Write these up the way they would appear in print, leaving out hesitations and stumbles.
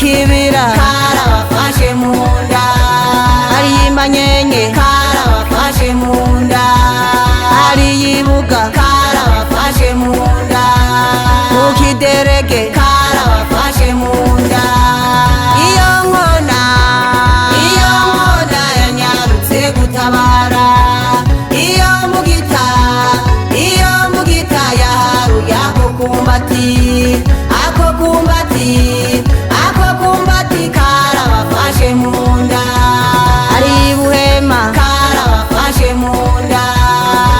Kibira Karabafashe mu nda. Hariyo Imanyenye Karabafashe mu nda. Hariyo Ibuga Karabafashe mu nda. Mu Kiderege Karabafashe mu nda. Iyo nkona Iyo nkona yanyarutse gutabara. Iyo mugita, iyo mugita yaharuye ako kumbati, ako kumbati, ako kumbati karabafashe mu nda. Hariyo Ibuhema Karabafashe mu nda.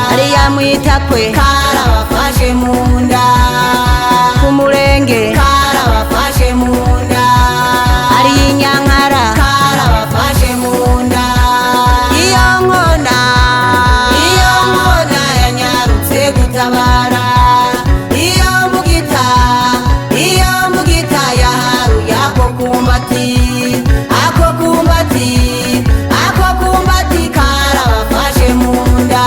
Hariya Mwitakwe Karabafashe mu nda. Ku Murenge Karabafashe mu nda. Hariyo Inyankara Karabafashe mu nda. Iyo nkona Iyo nkona yanyarutse gutabara. Iyo mugita, iyo mugita yaharuye ako kumbati, ako kumbati, ako kumbati karabafashe mu nda.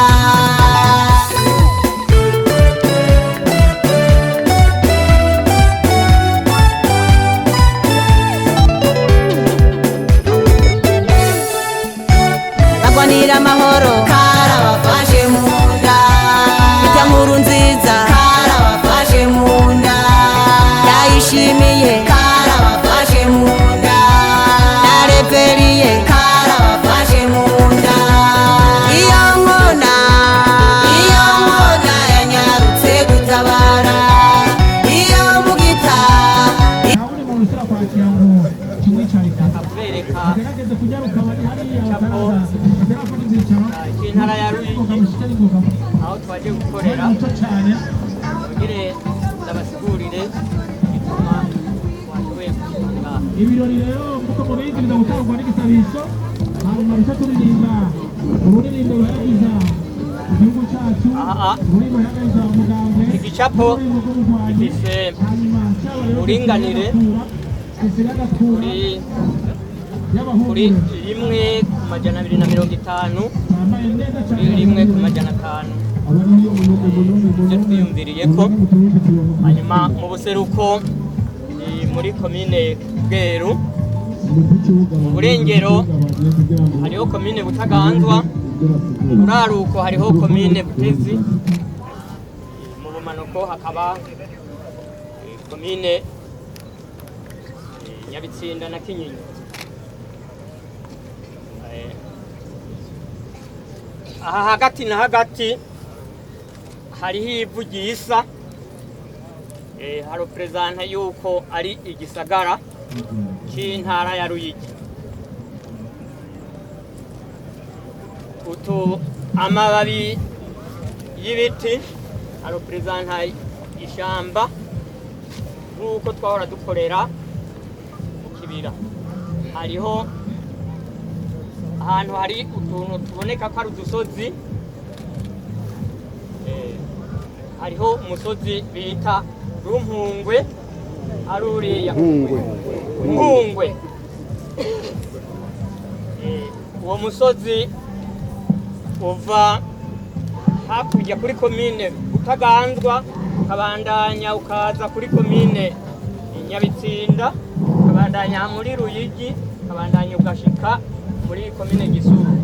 Bagwanira amahoro Karabafashe mu nda. Ita nkuru nziza Karabafashe mu nda. Yayishimiye Karabafashe mu nda. Nareveriye Karabafashe mu nda. Iyo nkona Iyo nkona yanyarutse gutabara. Iyo mugita Nta wundi muntu ushobora kwakira ngo tumwicarike. Kubereka Agerageze kunyaruka bari hariya bataraza batarafata ibyicaro. cy'intara ya Ruyigi Mushike n'ingoga. aho twaje gukorera Muto cyane. kugira ndabasigurire igituma twashoboye gushika. Ibirori rero kuko mubizi biza gutangwa n'igisabisho, hanyuma duce turirimba ururirimbo ruhayagiza igihugu cyacu, Aha. ururirimbo ruhayagiza umugambwe, Igicapo ururirimbo rw'umurwanyi. gifise Hanyuma cyaba rero uburinganire gisiga agatura kuri y'abahungu kuri 1 ku 250 bambaye neza cyane. Kuri 1 ku 500 ibyo twiyumviriye ko. Hanyuma mu buseruko ni muri komine Bweru, mu burengero hariho komine Butaganzwa, mu buraruko hariho komine Butezi, mu bumanuko hakaba komine Nyabitsinda na Kinyinya. Aha hagati na hagati hariho ivu ryisa, hareperezanta yuko ari igisagara c'intara ya Ruyigi. Utu amababi y'ibiti areperezanta ishamba nk'uko twahora dukorera mu kibira. Hariho ahantu hari utuntu tuboneka ko ari udusozi, hariho umusozi bita Rumpungwe, ari uriya Mpungwe. Uwo musozi uva hakurya kuri komine Butaganzwa, ukabandanya ukaza kuri komine Nyabitsinda, ukabandanya muri Ruyigi, ukabandanya ugashika muri komine Gisuru.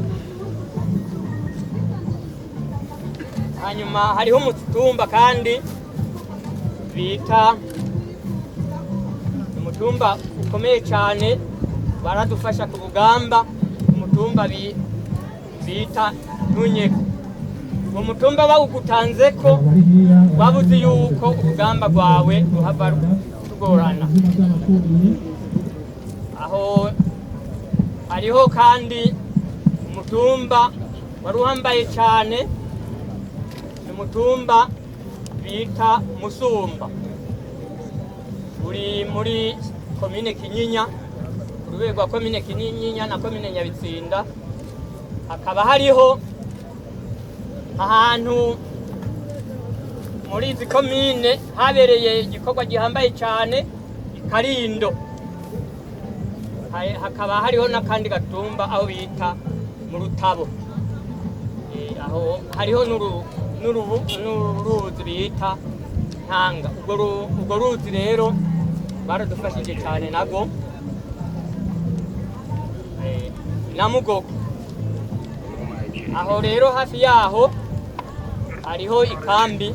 Hanyuma hariho umutumba kandi bita umutumba ukomeye cyane, baradufasha ku rugamba, umutumba bita Ntunyeka. Uwo mutumba bawugutanze ko wabuze yuko urugamba rwawe ruhava rugorana. Aho hariho kandi umutumba wari uhambaye cyane, ni umutumba bita Musumba, uri muri komine Kinyinya, urwego rwa komine Kinyinya na komine Nyabitsinda. Hakaba hariho ahantu muri izi komine habereye igikorwa gihambaye cyane, Ikarindo. Hakaba hariho n'akandi gatumba aho bita mu Rutabo. Aho hariho n'uruzi bita Ntanga. Urwo ruzi rero baradufashije cyane nago. Na Mugogo. Aho rero hafi yaho hariho ikambi.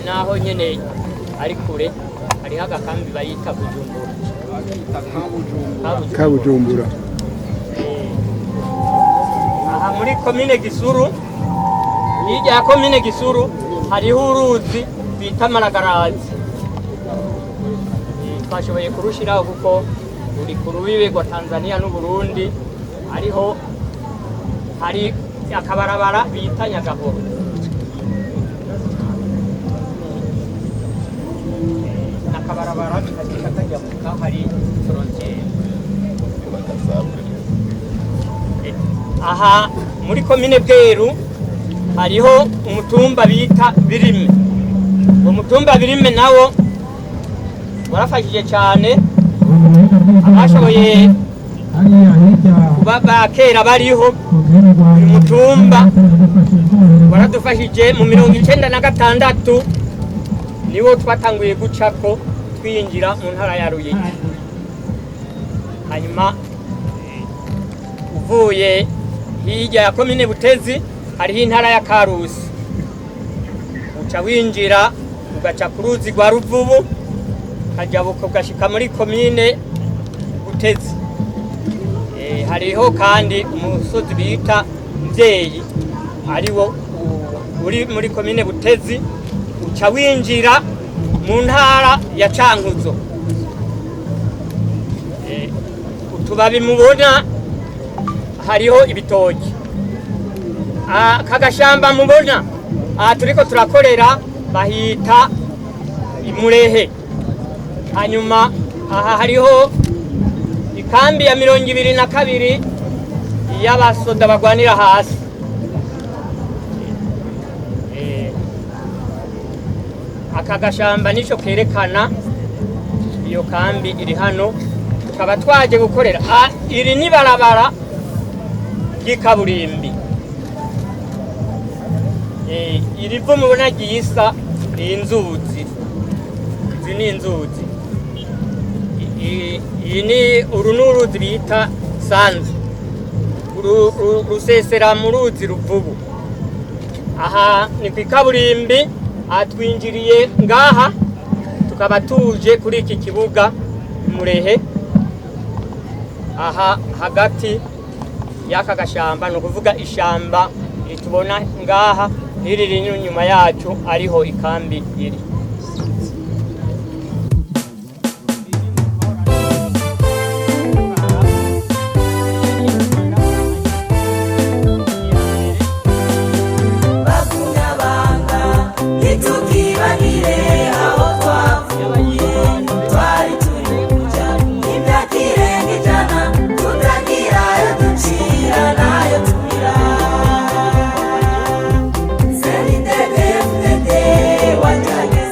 Naho nyene ari kure, hariho agakambi bayita Bujumbura. Kabujumbura. Aha muri komine Gisuru, hirya ya komine Gisuru hariho uruzi bita Maragarazi. Twashoboye kurushiraho kuko ruri ku rubibe rwa Tanzania n'Uburundi. Hariho hari akabarabara bita Nyagahoro. N'akabarabara kagenda kajabuka hari frontière. Aha muri komine Bweru hariho umutumba bita Birime. Uwo mutumba Birime nawo warafashije cyane abashoboye kuba ba kera bariho. Uyu mutumba waradufashije mu 96, niwo twatanguye gucako twinjira mu ntara ya Ruyigi. Hanyuma uvuye hirya ya komine Butezi hariho intara ya Karusi, uca winjira ugaca ku ruzi rwa Ruvubu, ukajabuka ugashika muri komine Butezi. Hariho kandi umusozi bita Mvyeyi, ariwo uri muri komine Butezi, uca winjira mu ntara ya Cankuzo. Utubabi mubona hariho ibitoki. Aka gashamba mubona aha turiko turakorera bahita Imurehe. Hanyuma aha hariho ikambi ya 22 y'abasoda bagwanira hasi. Aka gashamba nico kerekana iyo kambi iri hano, tukaba twaje gukorera. Iri ni barabara ry'ikaburimbi. Iri vu mubona ryisa ni inzuzi, izi ni inzuzi. Iyi ni uru ni uruzi bita Sanzu. Rusesera mu ruzi Ruvubu. Aha ni ku ikaburimbi, aha twinjiriye ngaha, tukaba tuje kuri iki kibuga Murehe. Aha hagati y'aka gashamba, ni ukuvuga ishamba ritubona ngaha n'iri riri inyuma yacu, ariho ikambi iri. Bagumyabanga, ntitukibagire aho twavuye. Twari turi kuja imyaka irenga 100 tutagira ayo ducira n'ayo tumira. CNDD-FDD wajyanye.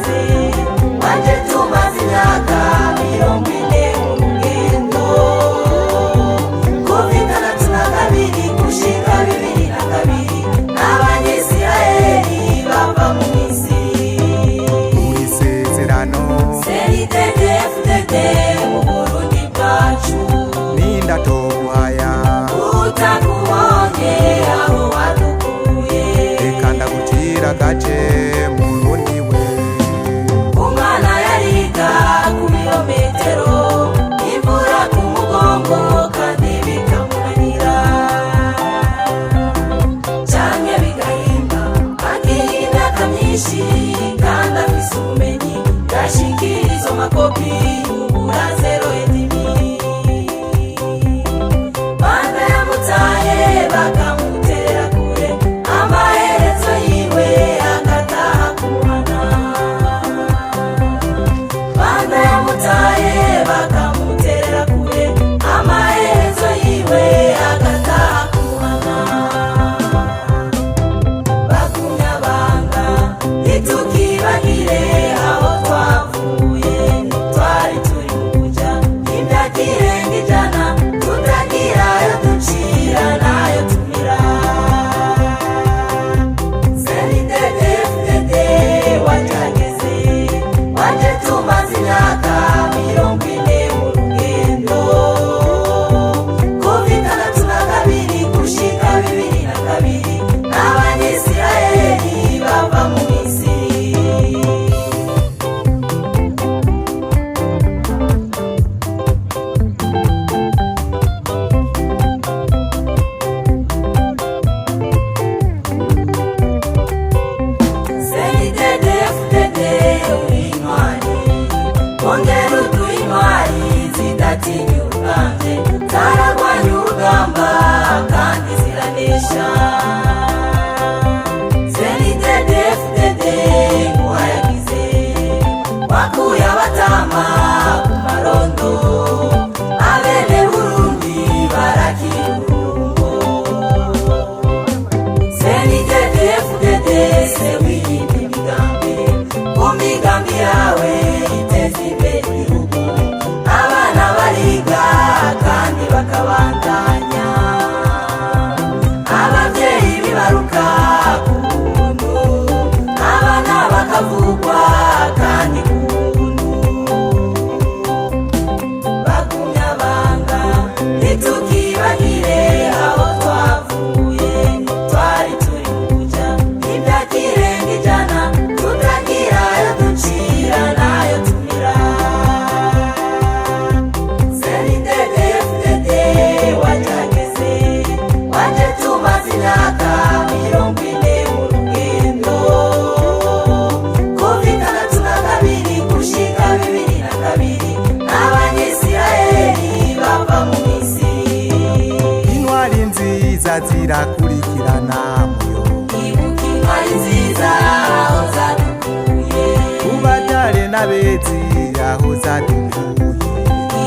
zadukuye.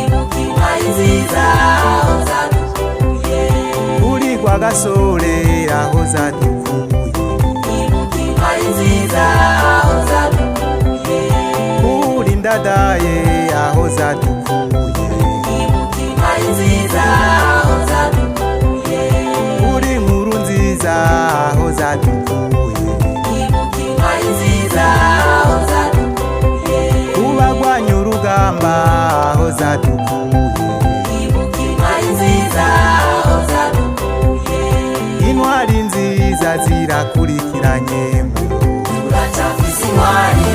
Ibuka intwari nziza aho zadukuye. Kuri kwa gasore aho zadukuye. Ibuka intwari nziza aho zadukuye. Kuri ndadaye aho zadukuye. Ibuka intwari nziza aho zadukuye. Kuri nkuru nziza aho zadukuye. Ibuka intwari nziza aho zadukuye. Kubagwanya urugamba aho zadukuye. Ibuka intwari nziza aho zadukuye. Intwari nziza zirakurikiranye. Turacafise intwari.